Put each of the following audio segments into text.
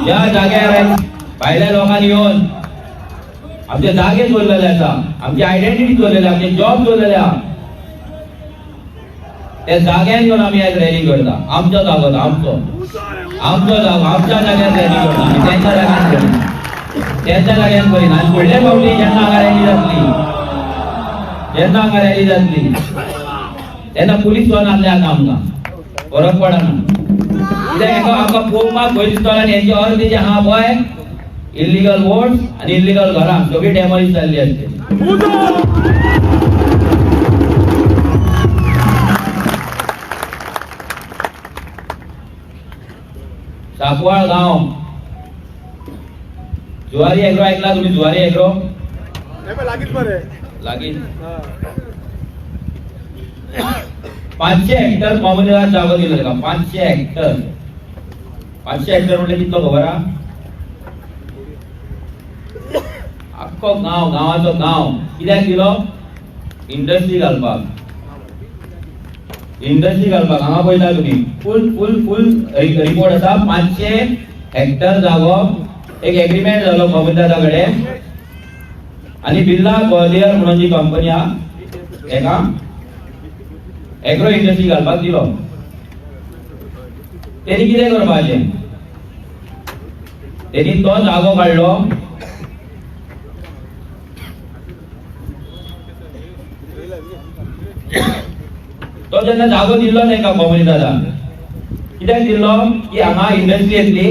ज्या जाग्यार भायल्या लोकांनी येवन आमचे जागे चोरलेले आसा, आमची आयडेंटिटी चोरलेली, आमचे जॉब चोरलेले आहा, त्या जाग्यान येवन आमी आयज रॅली करता. आमचो जागो, आमचो आमचो जागो, आमच्या जाग्यार रॅली करता आमी, तेंच्या जाग्यान करिना, तेंच्या जाग्यान करिना. आनी फुडले फावटी जेन्ना हांगा रॅली जातली, जेन्ना हांगा रॅली जातली तेन्ना पुलीस सुद्दां नासले आतां आमकां फरक पडना. कित्याक हेका आमकां पळोवपाक खंय दिसतलो आनी हेंचे अर्द जे आहा पळय इल्लिगल वोट्स आनी इल्लिगल घरां सगळी डॅमोलिश जाल्ली आसतली. सांकवाळ गांव, जुवारी एग्रो ऐकला तुम्ही? जुवारी एग्रो लागींच मरे. लागीं 500 हेक्टर कॉमनवेल्थान जागो दिलो ताका. 500 हेक्टर, 500 हेक्टर म्हणजे कितलो खबर आहा? आख्खो गांव, गांवाचो गांव कित्याक दिलो? इंडस्ट्री घालपाक, इंडस्ट्री घालपाक. हांगा पळयता तुमी फूल फूल फूल रिपोर्ट आसा. 500 हेक्टर जागो एक एग्रीमेंट जालो कॉमनवेल्था कडेन आनी बिर्ला ग्वालियर म्हणून जी कंपनी आहा तेका एग्रो इंडस्ट्री घालपाक दिलो. तेणी कितें करपाचें? तेणी तो जागो काडलो, तो जेन्ना जागो दिल्लो तांकां कॉमनिदादाक, कित्याक दिल्लो की हांगा इंडस्ट्री येतली,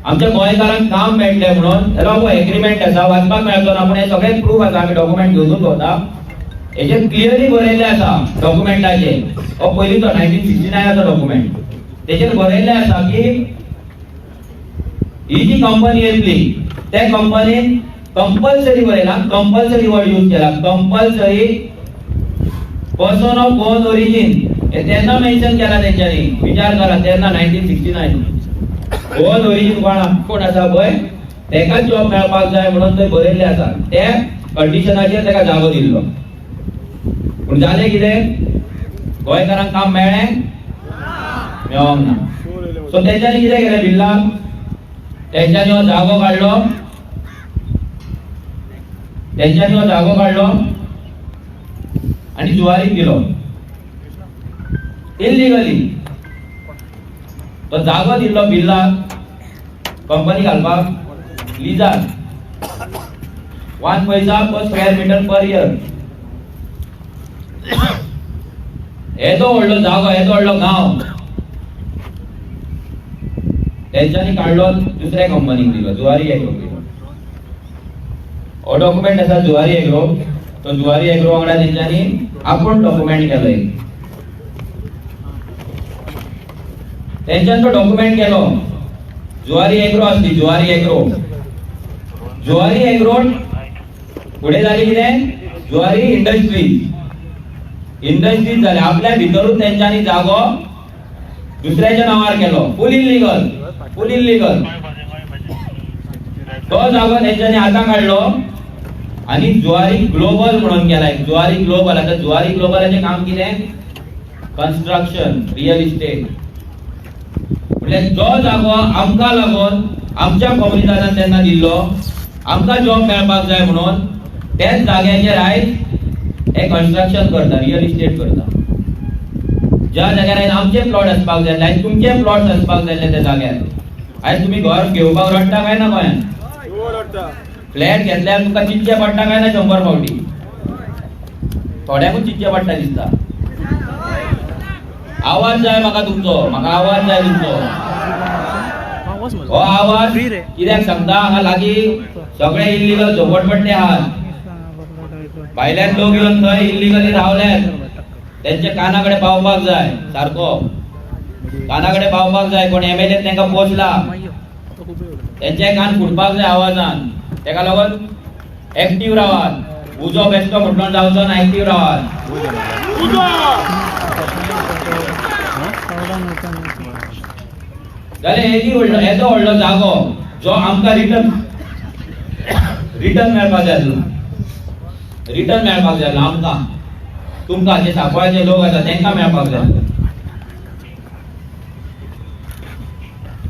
आमच्या गोंयकारांक काम मेळटलें म्हणून. जाल्यार हो एग्रीमेंट आसा, वाचपाक मेळचो ना, पूण हे सगळे प्रूफ आसा, आमी डॉक्युमेंट घेवन दवरता. हेजेर क्लियरली बरयल्लें आसा डॉक्युमेंटाचेर, हो पयलींचो 1969 डॉक्युमेंट, तेजेर बरयल्लें आसा की ही जी कंपनी येतली त्या कंपनीन कंपल्सरी बरयला, कंपल्सरी वर्ड यूज केला, compulsory person of Goan origin हे तेन्ना मेन्शन केला तेंच्यांनी. विचार करा, तेन्ना 1969 गोवन ओरिजीन कोण कोण आसा पळय तेकाच जॉब मेळपाक जाय म्हणून थंय बरयल्लें आसा. त्या कंडिशनाचेर तेका जागो दिल्लो. पूण जालें कितें? गोंयकारांक काम मेळ्ळें? मेळोंक ना. सो तेंच्यांनी कितें केलें बिल्लाक? तेंच्यांनी हो जागो काडलो, तेंच्यांनी हो जागो काडलो आनी जुवारीक दिलो इल्लिगली. तो जागो दिल्लो बिल्लाक कंपनी घालपाक लिजार 1 पैसा per square metre per year. येदो व्हडलो जागो, येदो व्हडलो गांव तेंच्यांनी काडलो, दुसऱ्या कंपनीक दिलो, जुवारी एग्रो दिलो. हो डॉक्युमेंट आसा जुवारी एग्रो, तो जुवारी एग्रो वांगडा तेंच्यांनी आपूण डॉक्युमेंट केलो एक. तेंच्यांनी तो डॉक्युमेंट केलो. जुवारी एग्रो आसली, जुवारी एग्रो, जुवारी एग्रो फुडें जाली कितें? जुवारी इंडस्ट्रीज, इंडस्ट्रीज जाले. आपल्या भितरूच तेंच्यांनी जागो दुसऱ्याच्या नांवार केलो, फूल इल्लिगल, फूल इल्लिगल. तो जागो तेंच्यांनी आतां काडलो आनी जुवारी ग्लोबल म्हणून केला, जुवारी ग्लोबल. आतां जुवारी ग्लोबलाचें काम कितें? Construction, real estate. म्हणल्यार जो जागो आमकां लागून आमच्या कॉमनिदादान तेन्ना दिल्लो, आमकां जॉब मेळपाक जाय म्हणून, त्याच जाग्याचेर आयज हे कन्स्ट्रक्शन करता, रियल इस्टेट करता. ज्या जाग्यार आयज आमचे प्लॉट आसपाक जाय, आयज तुमचे प्लॉट आसपाक जाय त्या जाग्यार, आयज तुमी घर घेवपाक रडटा काय ना गोंयांत? फ्लॅट घेतल्यार तुमकां चिंतचें पडटा काय ना? 100 फावटी थोड्यांकूच चिंतचें पडटा दिसता. आवाज जाय म्हाका तुमचो, म्हाका आवाज जाय तुमचो. हो आवाज कित्याक सांगता, हांगा लागीं सगळे इल्लिगल झोपडपट्टे आहात, भायल्यान लोक येवन थंय इल्लिगली रावल्यात, तेंच्या काना कडेन पावपाक जाय, सारको काना कडेन पावपाक जाय. कोण एमएलए तांकां पोचला, तेंचे कान फुटपाक जाय आवाजान. तेका लागून एक्टीव रावात, उजो बेश्टो म्हटलो जावचो ना, एक्टीव रावात. जाल्यार येदी व्हडलो, येदो व्हडलो जागो जो आमकां रिटर्न रिटर्न मेळपाक जाय आसलो, रिटर्न मेळपाक जाय आमकां, तुमकां जे सांकवाळचे लोक आसा तांकां मेळपाक जाय.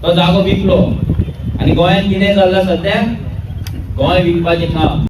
तो जागो विकलो आनी गोंयांत कितें चल्लां सद्या? गोंय विकपाचें काम.